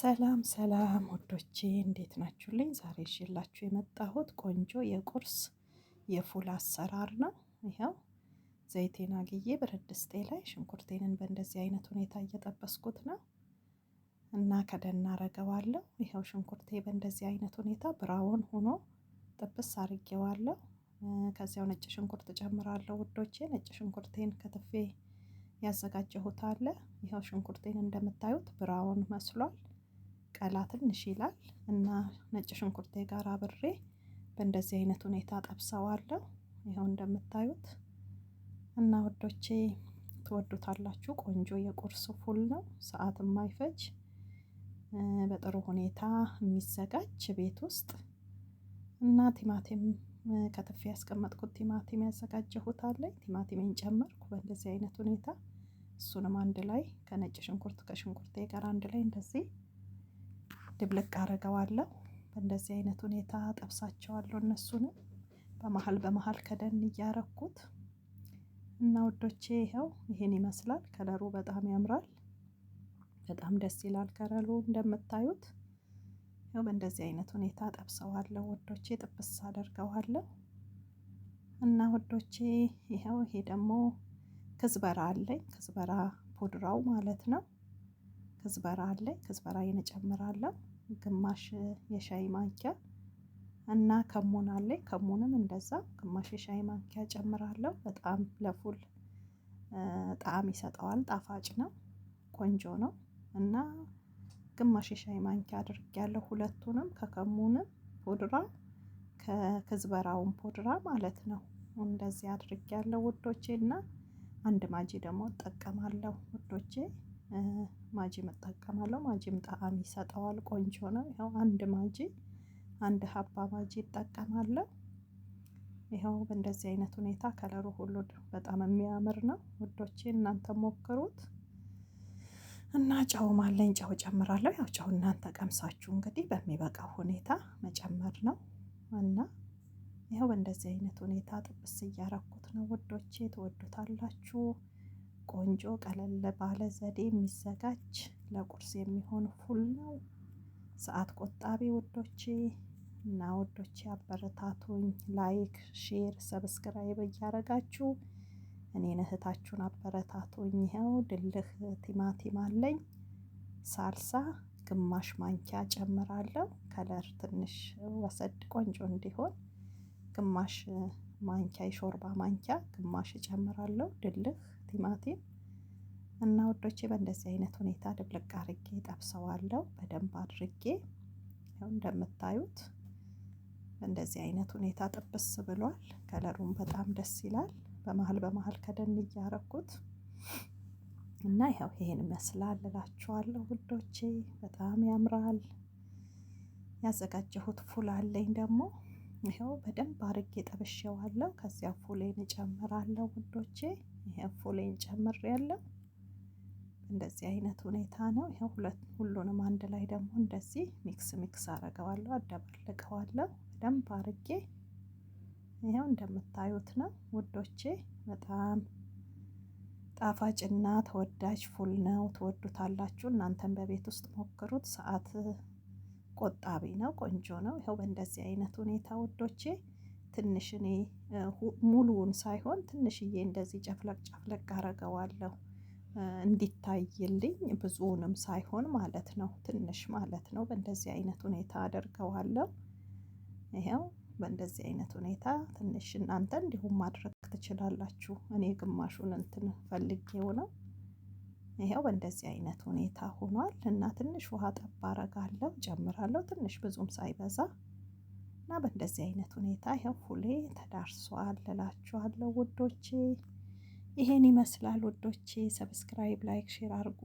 ሰላም ሰላም ውዶቼ እንዴት ናችሁልኝ? ዛሬ ይዤላችሁ የመጣሁት ቆንጆ የቁርስ የፉል አሰራር ነው። ይኸው ዘይቴን አግዬ ብረት ድስቴ ላይ ሽንኩርቴንን በእንደዚህ አይነት ሁኔታ እየጠበስኩት ነው እና ከደን አረገዋለሁ። ይኸው ሽንኩርቴ በእንደዚህ አይነት ሁኔታ brown ሆኖ ጥብስ አርጌዋለሁ። ከዚያው ነጭ ሽንኩርት ጨምራለሁ ውዶቼ። ነጭ ሽንኩርቴን ከትፌ ያዘጋጀሁት አለ። ይኸው ሽንኩርቴን እንደምታዩት brown መስሏል። ቀላ ትንሽ ይላል እና ነጭ ሽንኩርቴ ጋር አብሬ በእንደዚህ አይነት ሁኔታ ጠብሰዋለሁ። ይኸው እንደምታዩት እና ውዶቼ ትወዱታላችሁ። ቆንጆ የቁርስ ፉል ነው። ሰዓት የማይፈጅ በጥሩ ሁኔታ የሚዘጋጅ ቤት ውስጥ እና ቲማቲም ከትፌ ያስቀመጥኩት ቲማቲም ያዘጋጀሁት አለኝ። ቲማቲሜን ጨመርኩ በእንደዚህ አይነት ሁኔታ። እሱንም አንድ ላይ ከነጭ ሽንኩርት ከሽንኩርቴ ጋር አንድ ላይ እንደዚህ ድብልቅ አረገዋለሁ። በእንደዚህ አይነት ሁኔታ ጠብሳቸዋለሁ። እነሱንም በመሀል በመሀል ከደን እያረኩት እና ውዶቼ ይኸው ይሄን ይመስላል። ከለሩ በጣም ያምራል። በጣም ደስ ይላል ከለሩ እንደምታዩት። ይኸው በእንደዚህ አይነት ሁኔታ ጠብሰዋለሁ ውዶቼ፣ ጥብስ አደርገዋለሁ እና ውዶቼ ይኸው ይሄ ደግሞ كزبرة አለኝ። كزبرة ፑድራው ማለት ነው። كزبرة አለኝ። كزبرة እጨምራለሁ ግማሽ የሻይ ማንኪያ እና ከሙን አለኝ። ከሙንም እንደዛ ግማሽ የሻይ ማንኪያ ጨምራለሁ። በጣም ለፉል ጣዕም ይሰጠዋል። ጣፋጭ ነው፣ ቆንጆ ነው እና ግማሽ የሻይ ማንኪያ አድርጌያለሁ። ሁለቱንም ከከሙንም ፑድራ ከክዝበራውን ፑድራ ማለት ነው። እንደዚህ አድርጌያለሁ ውዶቼ። እና አንድ ማጂ ደግሞ እጠቀማለሁ ውዶቼ፣ ማጂ እጠቀማለሁ። ማጂም ጣዕም ይሰጠዋል፣ ቆንጆ ነው። ይኸው አንድ ማጂ፣ አንድ ሀባ ማጂ እጠቀማለሁ። ይኸው በእንደዚህ አይነት ሁኔታ ከለሩ ሁሉ በጣም የሚያምር ነው ውዶቼ፣ እናንተ ሞክሩት። እና ጨውም አለኝ፣ ጨው ጨምራለሁ። ያው ጨው እናንተ ቀምሳችሁ እንግዲህ በሚበቃው ሁኔታ መጨመር ነው። እና ይኸው በእንደዚህ አይነት ሁኔታ ጥብስ እያረኩት ነው ውዶቼ፣ ትወዱታላችሁ። ቆንጆ ቀለል ባለ ዘዴ የሚዘጋጅ ለቁርስ የሚሆን ፉል ነው። ሰዓት ቆጣቢ ውዶቼ። እና ውዶቼ አበረታቱኝ። like፣ share፣ subscribe እያረጋችሁ እኔን እህታችሁን አበረታቱኝ። ይኸው ድልህ ቲማቲም አለኝ። ሳልሳ ግማሽ ማንኪያ ጨምራለሁ። color ትንሽ ወሰድ ቆንጆ እንዲሆን ግማሽ ማንኪያ፣ የሾርባ ማንኪያ ግማሽ እጨምራለሁ ድልህ ቲማቲም። እና ውዶቼ በእንደዚህ አይነት ሁኔታ ድብልቅ አርጌ ጠብሰዋለሁ በደንብ አድርጌ። ያው እንደምታዩት በእንደዚህ አይነት ሁኔታ ጥብስ ብሏል። ከለሩም በጣም ደስ ይላል። በመሀል በመሀል ከደን እያረኩት እና ይኸው ይሄን ይመስላል እላችኋለሁ ውዶቼ። በጣም ያምራል። ያዘጋጀሁት ፉል አለኝ ደግሞ ይኸው በደንብ አርጌ ጠብሼዋለሁ። ከዚያ ፉሌን እጨምራለሁ ውዶቼ። ይሄ ፉሌን ጨምሬያለሁ። እንደዚህ አይነት ሁኔታ ነው። ይኸው ሁሉንም አንድ ላይ ደግሞ እንደዚህ mix mix አረገዋለሁ፣ አደባልቀዋለሁ በደንብ አርጌ። ይኸው እንደምታዩት ነው ውዶቼ። በጣም ጣፋጭና ተወዳጅ ፉል ነው። ትወዱታላችሁ። እናንተም በቤት ውስጥ ሞክሩት። ሰዓት ቆጣቢ ነው፣ ቆንጆ ነው። ይኸው በእንደዚህ አይነት ሁኔታ ውዶቼ ትንሽ እኔ ሙሉውን ሳይሆን ትንሽዬ እንደዚህ ጨፍለቅ ጨፍለቅ አረገዋለሁ እንዲታይልኝ፣ ብዙውንም ሳይሆን ማለት ነው፣ ትንሽ ማለት ነው። በእንደዚህ አይነት ሁኔታ አደርገዋለሁ። ይኸው በእንደዚህ አይነት ሁኔታ ትንሽ እናንተ እንዲሁም ማድረግ ትችላላችሁ። እኔ ግማሹን እንትን ፈልጌው ነው። ይኸው በእንደዚህ አይነት ሁኔታ ሆኗል እና ትንሽ ውሃ ጠብ አረጋለሁ፣ ጨምራለሁ፣ ትንሽ ብዙም ሳይበዛ። እና በእንደዚህ አይነት ሁኔታ ይኸው ፉሌ ተዳርሷል እላችኋለሁ ውዶቼ። ይሄን ይመስላል ውዶቼ። subscribe፣ like፣ share አድርጉ።